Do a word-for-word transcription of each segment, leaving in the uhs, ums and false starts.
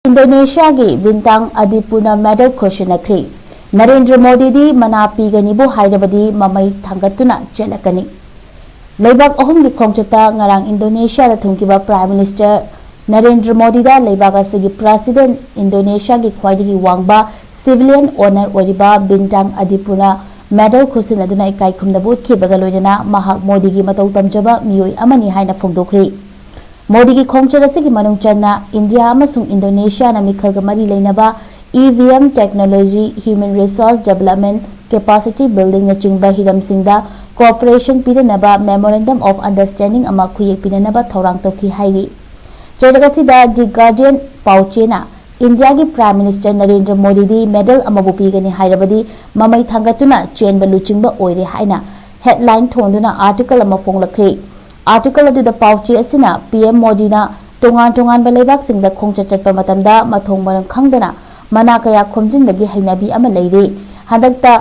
ꯏꯟꯗꯣꯅꯦꯁꯤꯌꯥꯒꯤ ꯕꯤꯟꯇꯥꯡ ꯑꯗꯤꯄꯨꯔꯅ medal ꯈꯨꯠꯁꯤꯟꯅꯈ꯭ꯔꯤ꯫ Narendra ꯃꯣꯗꯤꯗꯤ ꯃꯅꯥ ꯄꯤꯒꯅꯤꯕꯨ ꯍꯥꯏꯔꯕꯗꯤ ꯃꯃꯩ ꯊꯥꯡꯒꯠꯇꯨꯅ ꯆꯦꯜꯂꯛꯀꯅꯤ꯫ ꯂꯩꯕꯥꯛ ꯑꯍꯨꯝꯒꯤ ꯈꯣꯡꯆꯠꯇ ꯉꯔꯥꯡ ꯏꯟꯗꯣꯅꯦꯁꯤꯌꯥꯗ ꯊꯨꯡꯈꯤꯕ ꯄ꯭ꯔꯥꯏꯝ ꯃꯤꯅꯤꯁꯇꯔ ꯅꯔꯦꯟꯗ꯭ꯔ ꯃꯣꯗꯤꯗ ꯂꯩꯕꯥꯛ ꯑꯁꯤꯒꯤ ꯄ꯭ꯔꯁꯤꯗꯦꯟꯠ, ꯏꯟꯗꯣꯅꯦꯁꯤꯌꯥꯒꯤ ꯈ꯭ꯋꯥꯏꯗꯒꯤ ꯋꯥꯡꯕ ꯁꯤꯚꯤꯂꯤꯌꯟ ꯑꯣꯅꯔ ꯑꯣꯏꯔꯤꯕ ꯕꯤꯟꯇꯥꯡ ꯑꯗꯤꯄꯨꯔꯅ ꯃꯦꯗꯜ ꯈꯨꯠꯁꯤꯟꯅꯗꯨꯅ ꯏꯀꯥꯏ ꯈꯨꯝꯅꯕ ꯎꯠꯈꯤꯕꯒ ꯂꯣꯏꯅꯅ ꯃꯍꯥꯛ ꯃꯣꯗꯤꯒꯤ ꯃꯇꯧ ꯇꯝꯖꯕ ꯃꯤꯑꯣꯏ ꯑꯃꯅꯤ ꯍꯥꯏꯅ ꯐꯣꯡꯗꯣꯛꯈ꯭ꯔꯤ꯫ ꯃꯣꯗꯤꯒꯤ ꯈꯣꯡꯆꯠ ꯑꯁꯤꯒꯤ ꯃꯅꯨꯡ ꯆꯟꯅ ꯏꯟꯗꯤꯌꯥ ꯑꯃꯁꯨꯡ ꯏꯟꯗꯣꯅꯦꯁꯤꯌꯥꯅ ꯃꯤꯈꯜꯒ ꯃꯔꯤ ꯂꯩꯅꯕ E V M technology, human resource development, capacity buildingꯅꯆꯤꯡꯕ ꯍꯤꯔꯝꯁꯤꯡꯗ cooperation ꯄꯤꯅꯅꯕ Memorandum of Understanding ꯑꯃ ꯈꯨꯌꯦꯛ ꯄꯤꯅꯅꯕ ꯊꯧꯔꯥꯡ ꯇꯧꯈꯤ ꯍꯥꯏꯔꯤ꯫ ꯆꯩꯔꯛ ꯑꯁꯤꯗ The Guardian ꯄꯥꯎꯆꯦꯅ ꯏꯟꯗꯤꯌꯥꯒꯤ ꯄ꯭ꯔꯥꯏꯝ ꯃꯤꯅꯤꯁꯇꯔ ꯅꯔꯦꯟꯗ꯭ꯔ ꯃꯣꯗꯤꯗꯤ ꯃꯦꯗꯜ ꯑꯃꯕꯨ ꯄꯤꯒꯅꯤ ꯍꯥꯏꯔꯕꯗꯤ ꯃꯃꯩ ꯊꯥꯡꯒꯠꯇꯨꯅ ꯆꯦꯟꯕ ꯂꯨꯆꯤꯡꯕ ꯑꯣꯏꯔꯦ ꯍꯥꯏꯅ ꯍꯦꯗꯂꯥꯏꯟ ꯊꯣꯟꯗꯨꯅ ꯑꯥꯔꯇꯤꯀꯜ ꯑꯃ ꯐꯣꯡꯂꯛꯈ꯭ꯔꯦ꯫ ꯑꯥꯔꯇꯤꯀꯜ ꯑꯗꯨꯗ ꯄꯥꯎꯆꯦ ꯑꯁꯤꯅ ꯄꯤ ꯑꯦꯝ ꯃꯣꯗꯤꯅ ꯇꯣꯉꯥꯟ ꯇꯣꯉꯥꯟꯕ ꯂꯩꯕꯥꯛꯁꯤꯡꯗ ꯈꯣꯡꯆꯠ ꯆꯠꯄ ꯃꯇꯝꯗ ꯃꯊꯣꯡ ꯃꯔꯝ ꯈꯪꯗꯅ ꯃꯅꯥ ꯀꯌꯥ ꯈꯣꯝꯖꯤꯟꯕꯒꯤ ꯍꯩꯅꯕꯤ ꯑꯃ ꯂꯩꯔꯤ꯫ ꯍꯟꯗꯛꯇ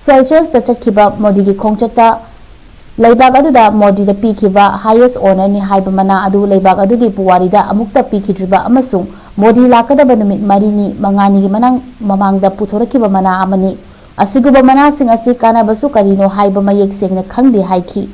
ꯁꯦꯜꯆꯁꯇ ꯆꯠꯈꯤꯕ ꯃꯣꯗꯤꯒꯤ ꯈꯣꯡꯆꯠꯇ ꯂꯩꯕꯥꯛ ꯑꯗꯨꯗ ꯃꯣꯗꯤꯗ ꯄꯤꯈꯤꯕ highest honourꯅꯤ ꯍꯥꯏꯕ ꯃꯅꯥ ꯑꯗꯨ ꯂꯩꯕꯥꯛ ꯑꯗꯨꯒꯤ ꯄꯨꯋꯥꯔꯤꯗ ꯑꯃꯨꯛꯇ ꯄꯤꯈꯤꯗ꯭ꯔꯤꯕ ꯑꯃꯁꯨꯡ ꯃꯣꯗꯤ ꯂꯥꯛꯀꯗꯕ ꯅꯨꯃꯤꯠ ꯃꯔꯤꯅꯤ ꯃꯉꯥꯅꯤꯒꯤ ꯃꯅꯥꯡ ꯃꯃꯥꯡꯗ ꯄꯨꯊꯣꯔꯛꯈꯤꯕ ꯃꯅꯥ ꯑꯃꯅꯤ꯫ ꯑꯁꯤꯒꯨꯝꯕ ꯃꯅꯥꯁꯤꯡ ꯑꯁꯤ ꯀꯥꯟꯅꯕꯁꯨ ꯀꯔꯤꯅꯣ ꯍꯥꯏꯕ ꯃꯌꯦꯛ ꯁꯦꯡꯅ ꯈꯪꯗꯦ ꯍꯥꯏꯈꯤ꯫